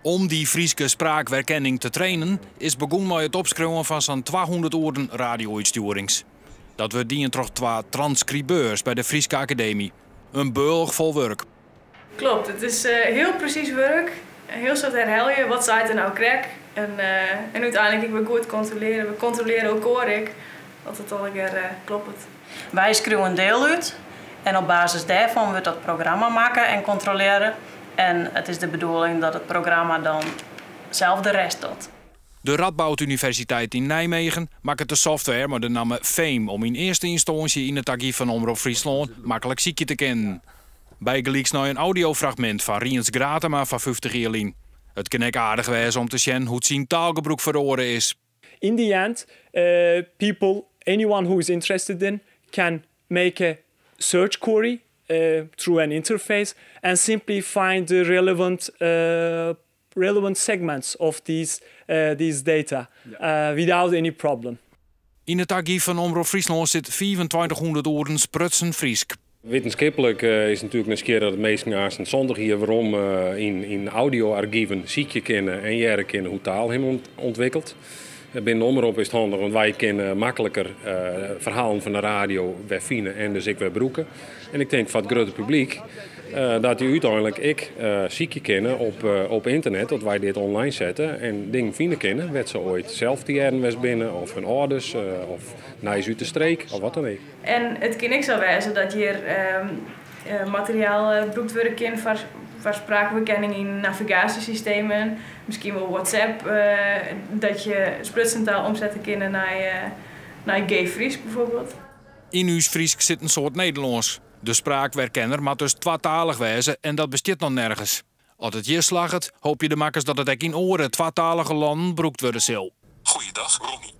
Om dy Fryske spraakwerkenning te trainen is begûn mei it opskriuwen fan sa'n 200 oeren radio-útstjoerings. Dat wurdt dien troch twa transkribeurs by de Fryske Akademy. In bealch fol wurk. Kloppet, it is hiel presys wurk. In hiel soad herhelje, wat seit er no krekt? En úteinlik ek wer goed kontrolearje. We kontrolearje elkoar ek, oft it allegear kloppet. Wy skriuwe in diel út en op basis dêrfan wurdt dat programma makke en kontrolearre. En it is de bedoeling dat it programma dan sels de rest docht. De Radboud Universiteit yn Nijmegen makket de software mei de namme FAME om yn earste ynstânsje yn it argyf fan Omrop Fryslân maklik sykje te kinnen. Bygelyks nei in audiofragmint fan Rients Gratema fan 50 jier lyn. It kin ek aardich wêze om te sjen hoe't syn taalgebrûk feroare is. In the end, people, anyone who is interested in, can make a search query through an interface and simply find the relevant segments of these data without any problem. Yn it argyf fan Omrop Fryslân sit 2500 oeren sprutsen Frysk. Wittenskiplik is natuerlik nijsgjirrich dat minsken aanst 70 jier werom yn audio-argiven sykje kinne en hearre kinne hoe't taal him ûntwikkelt. Binnen Omrop is it handich, want wy kinne makliker ferhalen fan de radio wer fine en dus ek wer brûke. En ik tink foar it grutte publyk dat dy úteinlik ek sykje kinne op ynternet, dat wy dit online sette en dingen fine kinne wêr't se oait sels te hearren west binne of hun âlders of nijs út de streek of wat dan ek. En it kin ek sa wêze dat hjir materiaal brûkt wurde kin foar spraakwerkenning yn navigaasjesystemen, miskien wol WhatsApp, dat je sprutsen taal omsette kinne nei geef Frysk bijvoorbeeld. Yn ús Frysk sit in soad Nederlânsk. De spraakwerkenner moat dus twatalich wêze en dat bestiet noch nergens. As it hjir slagget, hoopje de makkers dat it ek yn oare twatalige lannen brûkt wurde sil. Goeiedag, Ronnie.